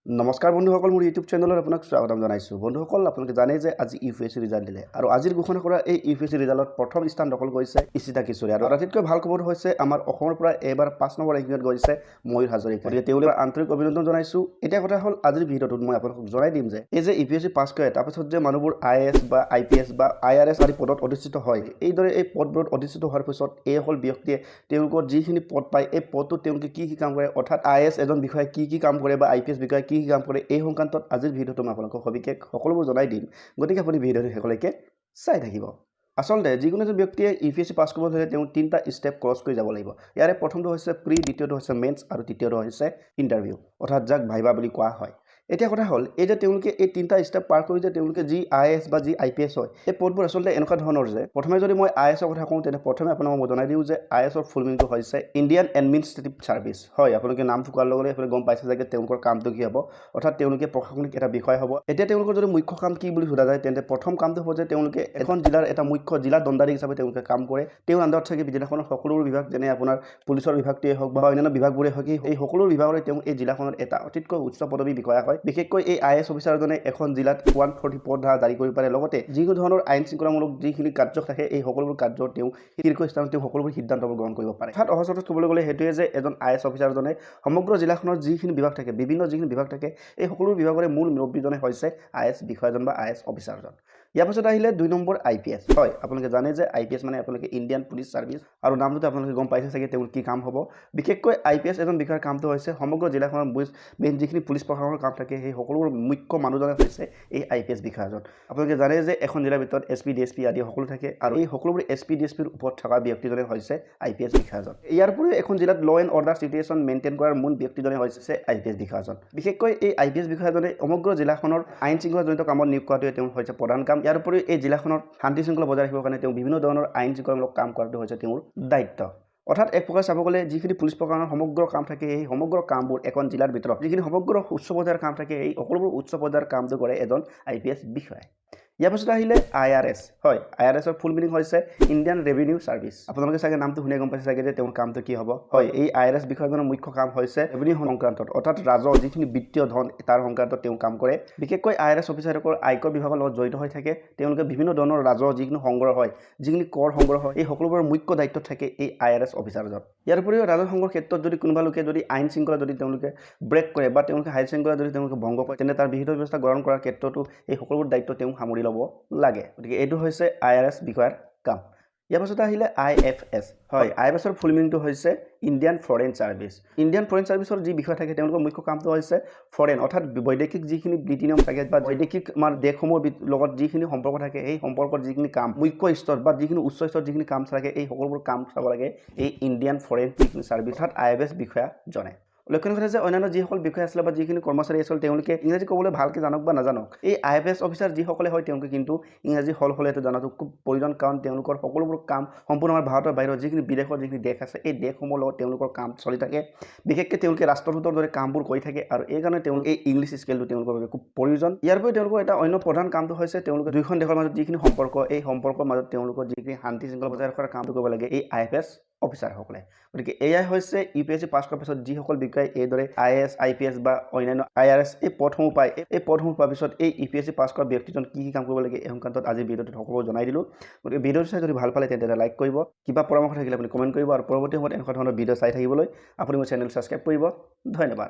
নমস্কাৰ বন্ধুসকল, মোৰ ইউটিউব চেনেলত আপোনাক স্বাগতম জনাইছোঁ। বন্ধুসকল, আপোনালোকে জানে যে আজি U P S C result দিলে আৰু আজিৰ ঘোষণা কৰা এই ইউ পি এছ চি ৰিজাল্টত প্ৰথম স্থান দখল কৰিছে ইশিতা কিশোৰী আৰু আটাইতকৈ ভাল খবৰ হৈছে, আমাৰ অসমৰ পৰা এইবাৰ 5 নম্বৰ ৰেংকিঙত গৈছে ময়ূৰ হাজৰিকা। গতিকে তেওঁলোকৰ আন্তৰিক অভিনন্দন জনাইছোঁ। এতিয়া কথা হ'ল, আজিৰ ভিডিঅ'টোত মই আপোনালোকক জনাই দিম যে এই যে ইউ পি এছ চি পাছ কৰে, তাৰপিছত যে মানুহবোৰ I A S বা আই পি এছ বা I R এছ আদি পদত অধিষ্ঠিত হয়, এইদৰে এই পদবোৰত অধিষ্ঠিত হোৱাৰ পিছত এইসকল ব্যক্তিয়ে তেওঁলোকৰ যিখিনি পদ পায়, এই পদটোত তেওঁলোকে কি কি কাম কৰে, অৰ্থাৎ I A S এজন বিষয়াই কি কি কাম কৰে বা আই পি এছ বিষয়াই কি কি কাম কৰে, এই সংক্ৰান্তত আজিৰ ভিডিঅ'টো মই আপোনালোকক সবিশেষ সকলোবোৰ জনাই দিম। গতিকে আপুনি ভিডিঅ'টো শেষলৈকে চাই থাকিব। আচলতে যিকোনো এজন ব্যক্তিয়ে ইউ পি এছ চি পাছ কৰিব হ'লে তেওঁ তিনিটা ষ্টেপ ক্ৰছ কৰি যাব লাগিব। ইয়াৰে প্ৰথমটো হৈছে প্ৰি, দ্বিতীয়টো হৈছে মেইনছ আৰু তৃতীয়টো হৈছে ইণ্টাৰভিউ, অৰ্থাৎ যাক ভাইবা বুলি কোৱা হয়। এতিয়া কথা হ'ল, এই যে তেওঁলোকে এই তিনিটা ষ্টেপ পাৰ কৰি যে তেওঁলোকে যি I A S বা যি আই পি এছ হয়, এই পদবোৰ আচলতে এনেকুৱা ধৰণৰ যে প্ৰথমে যদি মই আই এছৰ কথা কওঁ, তেন্তে প্ৰথমে আপোনাক মই জনাই দিওঁ যে আই এছৰ ফুল মিনিংটো হৈছে ইণ্ডিয়ান এডমিনিষ্ট্ৰেটিভ ছাৰ্ভিচ। হয়, আপোনালোকে নামটো কোৱাৰ লগে লগে আপোনালোকে গম পাইছে যে তেওঁলোকৰ কামটো কি হ'ব, অৰ্থাৎ তেওঁলোকে প্ৰশাসনিক এটা বিষয় হ'ব। এতিয়া তেওঁলোকৰ যদি মুখ্য কাম কি বুলি সোধা যায়, তেন্তে প্ৰথম কামটো হ'ব যে তেওঁলোকে এখন জিলাৰ এটা মুখ্য জিলা দণ্ডাধীশ হিচাপে তেওঁলোকে কাম কৰে। তেওঁৰ আণ্ডাৰত থাকি জিলাখনৰ সকলোবোৰ বিভাগ, যেনে আপোনাৰ পুলিচৰ বিভাগটোৱে হওক বা অন্যান্য বিভাগবোৰে হওক, এই সকলো বিভাগৰে তেওঁ এই জিলাখনত এটা অতিকৈ উচ্চ পদবী বিষয়া হয়। বিশেষকৈ এই I A S অফিচাৰজনে এখন জিলাত 144 ধাৰা জাৰি কৰিব পাৰে। লগতে যিকোনো ধৰণৰ আইন শৃংখলামূলক যিখিনি কাৰ্য থাকে, এই সকলোবোৰ কাৰ্য তেওঁ শীৰ্ষ স্থানত তেওঁ সকলোবোৰ সিদ্ধান্তবোৰ গ্ৰহণ কৰিব পাৰে। অৰ্থাৎ সহজ অৰ্থত ক'বলৈ গ'লে সেইটোৱে যে এজন I A S অফিচাৰজনে সমগ্ৰ জিলাখনৰ যিখিনি বিভাগ থাকে, বিভিন্ন যিখিনি বিভাগ থাকে, এই সকলো বিভাগৰে মূল মুৰব্বীজনে হৈছে I A S বিষয়াজন বা I A S অফিচাৰজন। ইয়াৰ পাছত আহিলে 2 নম্বৰ আই পি এছ। হয়, আপোনালোকে জানে যে আই পি এছ মানে আপোনালোকে ইণ্ডিয়ান পুলিচ ছাৰ্ভিচ আৰু নামটোতে আপোনালোকে গম পাইছে চাগে তেওঁৰ কি কাম হ'ব। বিশেষকৈ আই পি এছ এজন বিষয়াৰ কামটো হৈছে সমগ্ৰ জিলাখনৰ মেইন যিখিনি পুলিচ প্ৰশাসনৰ কাম থাকে, সেই সকলোবোৰ মুখ্য মানুহজনে হৈছে এই আই পি এছ বিষয়াজন। আপোনালোকে জানে যে এখন জিলাৰ ভিতৰত S P, D S P আদি সকলো থাকে আৰু এই সকলোবোৰ এছ পি, ডি এছ পিৰ ওপৰত থকা ব্যক্তিজনে হৈছে আই পি এছ বিষয়াজন। ইয়াৰ উপৰিও এখন জিলাত ল এণ্ড অৰ্ডাৰ চিটুৱেশ্যন মেইনটেইন কৰাৰ মূল ব্যক্তিজনে হৈছে আই পি এছ বিষয়াজন। বিশেষকৈ এই আই পি এছ বিষয়াজনে সমগ্ৰ জিলাখনৰ আইন শৃংখলাজনিত কামত নিয়োগ কৰাটোৱে তেওঁৰ হৈছে প্ৰধান কাম। ইয়াৰ উপৰিও এই জিলাখনৰ শান্তি শৃংখলা বজাই ৰাখিবৰ কাৰণে তেওঁ বিভিন্ন ধৰণৰ আইন শৃংখলামূলক কাম কৰাটো হৈছে তেওঁৰ দায়িত্ব। অৰ্থাৎ এক প্ৰকাৰ চাব গ'লে যিখিনি পুলিচ প্ৰশাসনৰ সমগ্ৰ কাম থাকে, সেই সমগ্ৰ কামবোৰ এখন জিলাৰ ভিতৰত যিখিনি সমগ্ৰ উচ্চ পৰ্যায়ৰ কাম থাকে, এই সকলোবোৰ উচ্চ পৰ্যায়ৰ কামটো কৰে এজন আই পি এছ বিষয়াই। ইয়াৰ পাছত আহিলে I R এছ। হয়, I R এছৰ ফুল মিনিং হৈছে ইণ্ডিয়ান ৰেভিনিউ ছাৰ্ভিচ। আপোনালোকে চাগে নামটো শুনিয়ে গম পাইছে চাগে যে তেওঁৰ কামটো কি হ'ব। হয়, এই I R এছ বিষয়াজনৰ মুখ্য কাম হৈছে ৰেভিনিউ সংক্ৰান্তত, অৰ্থাৎ ৰাজহ যিখিনি বিত্তীয় ধন, তাৰ সংক্ৰান্তত তেওঁ কাম কৰে। বিশেষকৈ I R এছ অফিচাৰসকল আয়কৰ বিভাগৰ লগত জড়িত হৈ থাকে। তেওঁলোকে বিভিন্ন ধৰণৰ ৰাজহ যিখিনি সংগ্ৰহ হয়, যিখিনি কৰ সংগ্ৰহ হয়, এই সকলোবোৰৰ মুখ্য দায়িত্বত থাকে এই I R এছ অফিচাৰজন। ইয়াৰ উপৰিও ৰাজহ সংগ্ৰহৰ ক্ষেত্ৰত যদি কোনোবা লোকে যদি আইন শৃংখলা যদি তেওঁলোকে ব্ৰেক কৰে বা তেওঁলোকে আইন শৃংখলা যদি তেওঁলোকে ভংগ কৰে, তেন্তে তাৰ বিহিত ব্যৱস্থা গ্ৰহণ কৰাৰ ক্ষেত্ৰতো এই সকলোবোৰ দায়িত্ব তেওঁ সামৰি ল'ব লাগে। গতিকে এইটো হৈছে I R এছ বিষয়াৰ কাম। ইয়াৰ পাছতে আহিলে আই এফ এছ। হয়, আই এফ এছৰ ফুল মিনিংটো হৈছে Indian foreign service. Indian foreign ছাৰ্ভিচৰ যি বিষয় থাকে, তেওঁলোকৰ মুখ্য কামটো হৈছে ফৰেইন, অৰ্থাৎ বৈদেশিক যিখিনি নীতি নিয়ম থাকে বা বৈদেশিক আমাৰ দেশসমূহৰ লগত যিখিনি সম্পৰ্ক থাকে, সেই সম্পৰ্কত যিখিনি কাম মুখ্য স্তৰ বা যিখিনি উচ্চ স্তৰত যিখিনি কাম থাকে, এই সকলোবোৰ কাম চাব লাগে এই ইণ্ডিয়ান ফৰেইন যিখিনি ছাৰ্ভিচ, অৰ্থাৎ আই এফ এছ বিষয়াজনে। লক্ষণীয় কথা যে অন্যান্য যিসকল বিষয়া আছিলে বা যিখিনি কৰ্মচাৰী আছিল, তেওঁলোকে ইংৰাজী ক'বলৈ ভালকৈ জানক বা নাজানক, এই আই এফ এছ অফিচাৰ যিসকলে হয়, তেওঁলোকে কিন্তু ইংৰাজী হল হ'লে এইটো জনাটো খুব প্ৰয়োজন। কাৰণ তেওঁলোকৰ সকলোবোৰ কাম সম্পূৰ্ণ আমাৰ ভাৰতৰ বাহিৰত যিখিনি বিদেশৰ যিখিনি দেশ আছে, এই দেশসমূহৰ লগত তেওঁলোকৰ কাম চলি থাকে। বিশেষকৈ তেওঁলোকে ৰাষ্ট্ৰদূতৰ দৰে কামবোৰ কৰি থাকে আৰু এইকাৰণে তেওঁলোকে এই ইংলিছ স্কিলটো তেওঁলোকৰ বাবে খুব প্ৰয়োজন। ইয়াৰ উপৰিও তেওঁলোকৰ এটা অন্য প্ৰধান কামটো হৈছে তেওঁলোকে দুয়োখন দেশৰ মাজত যিখিনি সম্পৰ্ক, এই সম্পৰ্কৰ মাজত তেওঁলোকৰ যিখিনি শান্তি শৃংখলা বজাই ৰখাৰ কামটো কৰিব লাগে এই আই এফ এছ অফিচাৰসকলে। গতিকে এয়াই হৈছে ইউ পি এছ চি পাছ কৰাৰ পিছত যিসকল বিষয়াই এইদৰে I A S, I P S বা অন্যান্য I R এছ এই পদসমূহ পায়, এই পদসমূহ পোৱাৰ পিছত এই ইউ পি এছ চি পাছ কৰা ব্যক্তিজন কি কি কাম কৰিব লাগে, এই সংক্ৰান্তত আজিৰ ভিডিঅ'টোত সকলো জনাই দিলোঁ। গতিকে ভিডিঅ'টো চাই যদি ভাল পালে, তেন্তে এটা লাইক কৰিব, কিবা পৰামৰ্শ থাকিলে আপুনি কমেণ্ট কৰিব আৰু পৰৱৰ্তী সময়ত এনেকুৱা ধৰণৰ ভিডিঅ' চাই থাকিবলৈ আপুনি মোৰ চেনেল ছাবস্ক্ৰাইব কৰিব। ধন্যবাদ।